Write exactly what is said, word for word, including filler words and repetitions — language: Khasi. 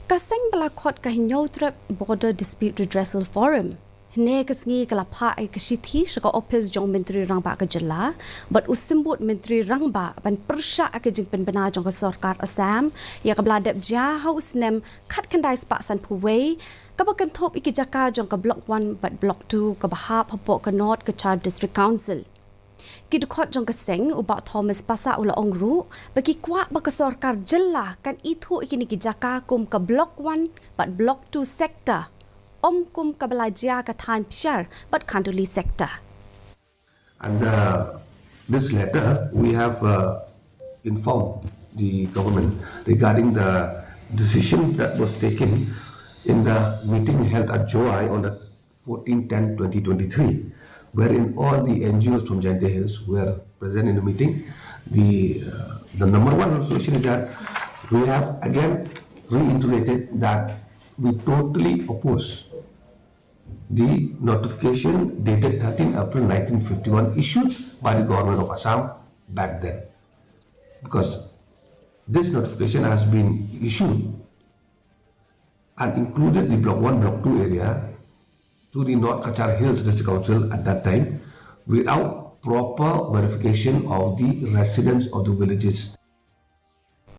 Ka seng ba la khot ka Hynñiewtrep Border Dispute Redressal Forum hynne ka sngi ka la phah ïa ka shithi sha ka ophis jong u Myntri Rangbah ka jylla bad u symbud Myntri Rangbah ban pyrshah ïa ka jingpynbna jong ka sorkar Assam ïa kaba la dep jia ha u snem khatkhyndai spah sanphew wei, kaba kynthup ïa ki jaka jong ka Block One bad Block Two kaba hap hapoh ka North Cachar District Council. Ki dkhot jong ka seng, u Bah Thomas Passah, u la ong ruh ba ki kwah ba ka sorkar jylla kan ithuh ïa kine ki jaka kum ka Block One bad Block Two sector, ym kum kaba la jia ka thaiñ Psher bad Khanduli sector. Under this letter, we have uh, informed the government regarding the decision that was taken in the meeting held at Jowai on the fourteen ten twenty twenty-three, wherein all the N G Os from Jaintia Hills were present in the meeting. The, uh, the number one resolution is that we have again reiterated that we totally oppose the notification dated thirteen April nineteen fifty-one issued by the government of Assam back then. Because this notification has been issued and included the Block One, Block Two area to the North Cachar Hills District Council at that time without proper verification of the residents of the villages